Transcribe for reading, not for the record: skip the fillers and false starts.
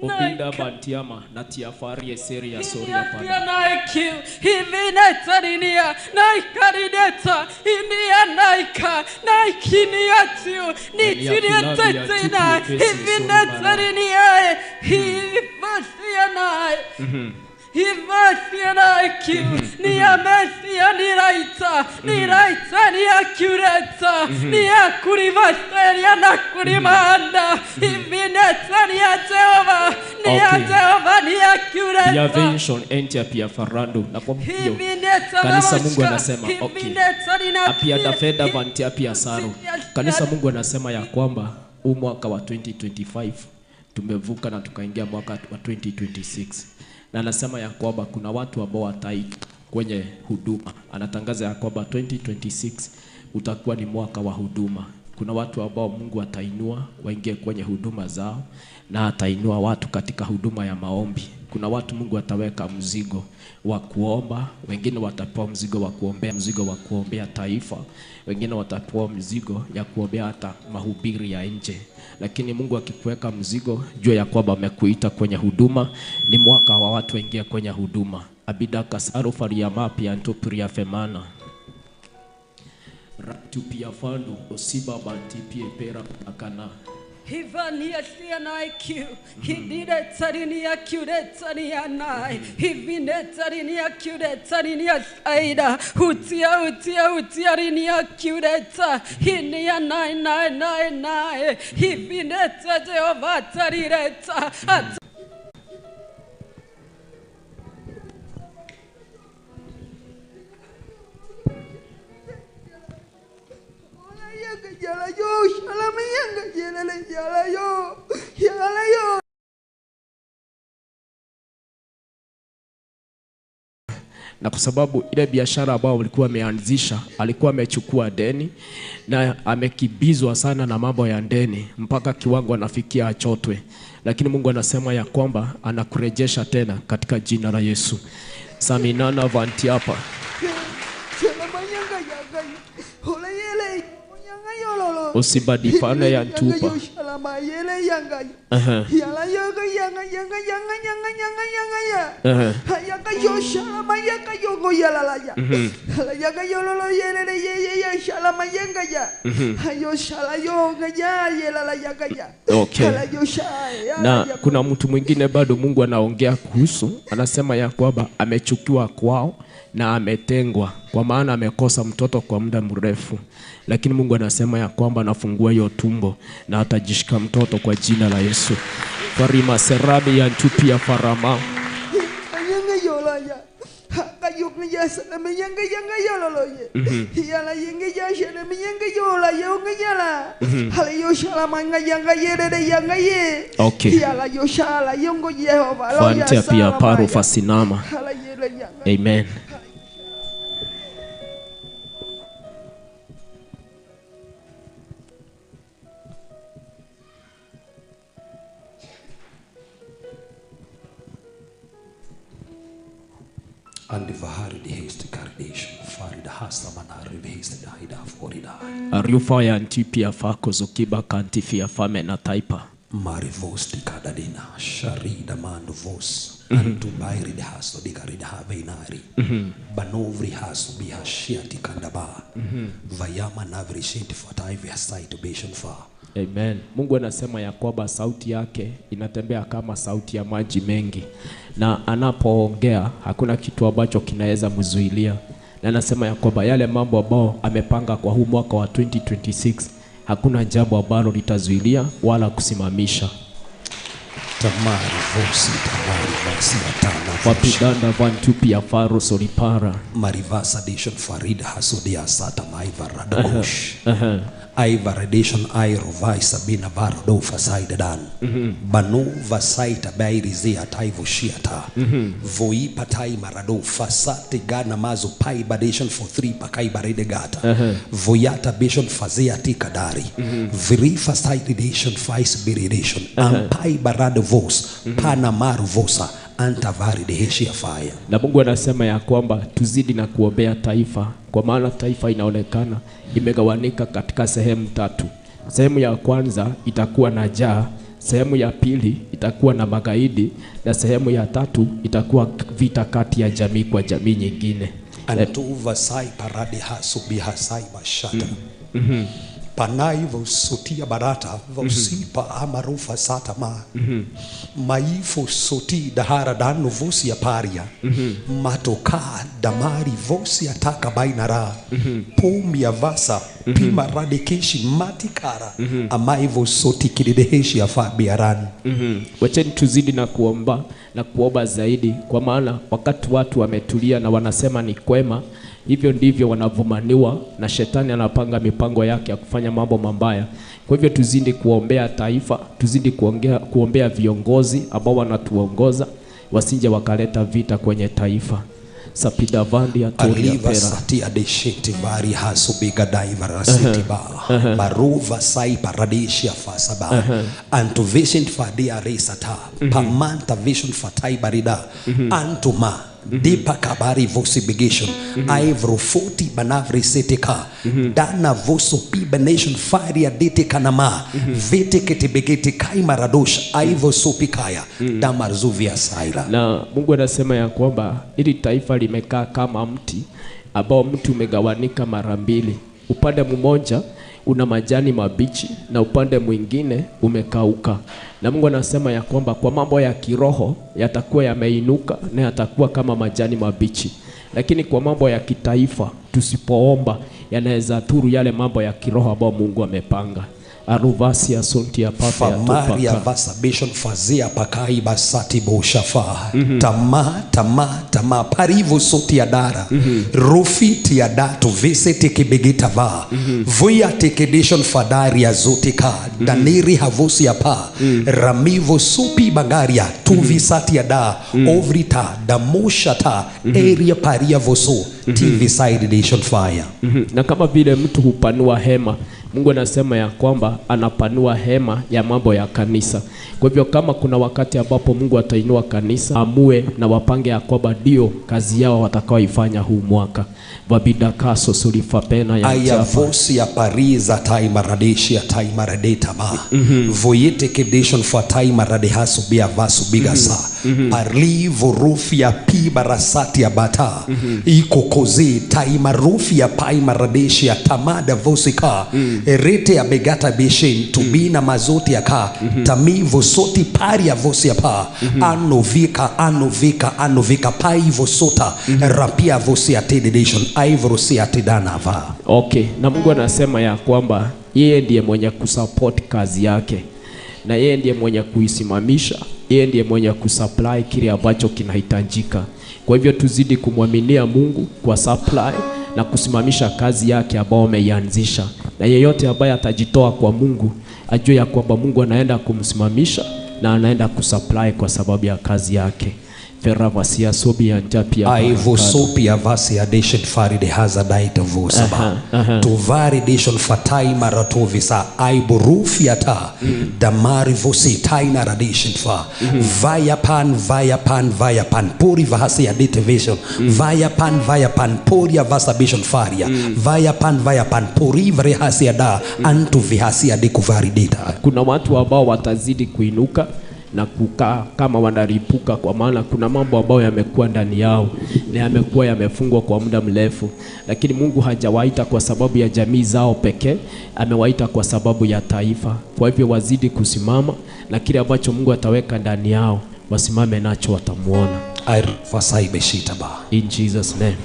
Opinda bantiama na tiafarie seria soria pana. Intervention entia pia farando na kwa hiyo kanisa Mungu anasema okay. Apia da feda vantia pia saro. Kanisa Mungu anasema ya kwamba huu mwaka wa 2025 tumevuka na tukaingia mwaka wa 2026. Na anasema ya kwamba kuna watu ambao wataitwa kwenye huduma. Anatangaza ya kwamba 2026 utakuwa ni mwaka wa huduma. Kuna watu ambao Mungu atainua waingie kwenye huduma zao, na atainua watu katika huduma ya maombi. Kuna watu Mungu ataweka mzigo wa kuomba, wengine watapewa mzigo wa kuombea, mzigo wa kuombea taifa, wengine watapewa mzigo ya kuombea hata mahubiri ya nje. Lakini Mungu akikuweka mzigo, jua ya kwamba amekuita kwenye huduma. Ni mwaka wa watu waingie kwenye huduma. Abida kasaro faria mapya antopria femana. Ratupia fandu osiba bantipie pera akana. Hivania sianaiku, hidire tsarinia cure tsarianai, hivine tsarinia cure tsarinia aida, hutia hutia hutia rinia cure tsa, hinia nai nai nai nai, hivine tsa Jehova tsariretsa. Na kwa sababu ile biashara ambayo alikuwa ameanzisha, alikuwa amechukua deni na amekibizwa sana na mambo ya deni mpaka kiwango anafikia achotwe. Lakini Mungu anasema ya kwamba anakurejesha tena katika jina la Yesu. Saminana vantiapa. Usibadifane ya ntupa. Okay. Na kuna mtu mwingine bado Mungu anaongea kuhusu, anasema ya kwamba amechukiwa kwao na ametengwa kwa maana amekosa mtoto kwa muda mrefu. Lakini Mungu anasema ya kwamba anafungua hiyo tumbo na atajishika mtoto kwa jina la Yesu. Farima serabi ya ntupia farama. Okay. Fantia pia paru fasinama. Amen. Arufa ya antipia fako zokiba kantifia fame na taipa. Marivosti kadadina sharida mando vos antubairi haso dikarida havenari banovri haso bihashiati kandaba vayama navri shinti fataivi hasaitu bishon fa. Amen. Mungu anasema ya kwamba sauti yake inatembea kama sauti ya maji mengi, na anapoongea hakuna kitu ambacho kinaweza mzuilia. Na anasema ya kwamba yale mambo ambayo amepanga kwa huu mwaka wa 2026 hakuna jambo ambalo litazuilia wala kusimamisha. Tamari vosi tamari vasi atana wapidanda vantupi afaro solipara marivasa dishon farida hasudia sata maiva radagosh Aivaredation airovai sabina varodo fasaidadan. Banu vasaita bairizia taivoshiata. Voipa tai marado fasate gana mazo pai badation for 3 pakai baredegata. Voyata bishon faziati kadari. Virifa saidation fais biridation. Ampai barado vos panamaru vosa antavari deheshia fire. Na Mungu anasema ya kwamba tuzidi na kuombea taifa, kwa maana taifa inaonekana imegawanika katika sehemu tatu. Sehemu ya kwanza itakuwa na njaa, sehemu ya pili itakuwa na magaidi, na sehemu ya tatu itakuwa vita kati ya jamii kwa jamii nyingine. Antuva sai paradi hasu bihasai bashata. Panaivo sotia barata vosipa amarufa satama. Maifo soti dahara danu vosia paria. Matoka damari vosia taka bainara. Pumia vasa pima radikeshi matikara. Amaivo soti kidideheshi afabiaran. Wacheni tuzidi na kuomba na kuomba zaidi, kwa maana wakati watu wametulia na wanasema ni kwema, hivyo ndivyo wanavumaniwa na shetani anapanga mipango yake ya kufanya mambo mabaya. Kwa hivyo tuzidi kuombea taifa, tuzidi kuombea viongozi ambao wanatuongoza wasije wakaleta vita kwenye taifa. Sapidavandi ya Toria Aliva Pera. satia de sheti vari hasu biga daiva rasiti ba. Baruva sai paradisia fasaba. Antu vision fadia resata. Pamanta vision fatai barida. Antuma. Dipa kabari vosi bigation. Aivro foti banavri setika. Dana voso pibenation faria dite kanama. Vete kete begete kaimaradosh. Aivo sopikaya. Damarzuvia saila. Na Mungu anasema ya kwamba ili taifa limekaa kama mti ambao mti umegawanika mara mbili. Upande mmoja una majani mabichi na upande mwingine umekauka. Na Mungu anasema ya kwamba kwa mambo ya kiroho yatakuwa yameinuka na yatakuwa kama majani mabichi. Lakini kwa mambo ya kitaifa tusipoomba yanaweza thuru yale mambo ya kiroho ambayo Mungu amepanga. Aruvasia sontia pape ya Famaria tupaka. vasabishon fazia pakai basati boshafa. Tama tama tama parivo soti adara. Rufiti adato visete kibigita va. Vuya tekedishon fadaria zotika. Daniri havusi apa. Ramivo supi bangaria. Tuvisati ada. Ovrita damushata. Area paria voso. TV side edition fire. Na kama vile mtu hupanua hema, Mungu anasema ya kwamba anapanua hema ya mambo ya kanisa. Kwa hivyo kama kuna wakati ambapo Mungu atainua kanisa, amue na wapange ya kwamba ndio kazi yao watakaoifanya huu mwaka. Vabidakaso sulifapena ya Aya chafa. vosi ya pariza taimaradeshia taimaradetama. Voyete kedeshon fa taimaradehasu bia vasu bigasa. Parli vorufi ya pi barasati ya bata. Ikokoze taimarufi ya paimaradeshia tamada vosika. Erete ya begata beshen tubina mazoti ya ka. Tami vosoti pari ya vosi ya pa. Anovika anovika anovika pai vosota. Rapia vosi ya tededeshon aivrosi ya tedanava. Okay, na Mungu anasema ya kwamba yeye ndiye mwenye kusupport kazi yake, na yeye ndiye mwenye kuisimamisha, yeye ndiye mwenye kusupply kile ambacho kinahitajika. Kwa hivyo tuzidi kumwaminia Mungu kwa supply na kusimamisha kazi yake ambayo ameianzisha. Na yeyote ambaye atajitoa kwa Mungu ajue ya kwamba Mungu anaenda kumsimamisha na anaenda kusupply kwa sababu ya kazi yake. Feravasia sobi ya njapia barakado. Aivosopia vasi adation faride hazadaita vosaba. Tuvari dishon fatai maratovisa aiborufiata damari vosi taina radation fa vaya pan vaya pan vaya pan puri vahasi adite vision vaya pan vaya pan puria vasabishon faria vaya pan vaya pan puri vrehasi ada antu vihasi adikuvari dita. Kuna watu ambao watazidi kuinuka na kukaa kama wanaripuka, kwa maana kuna mambo ambayo yamekuwa ndani yao na yamekuwa yamefungwa kwa muda mrefu, lakini Mungu hajawaita kwa sababu ya jamii zao pekee, amewaita kwa sababu ya taifa. Kwa hivyo wazidi kusimama na kile ambacho Mungu ataweka ndani yao wasimame nacho, watamuona. Airfasai beshitaba. In Jesus name.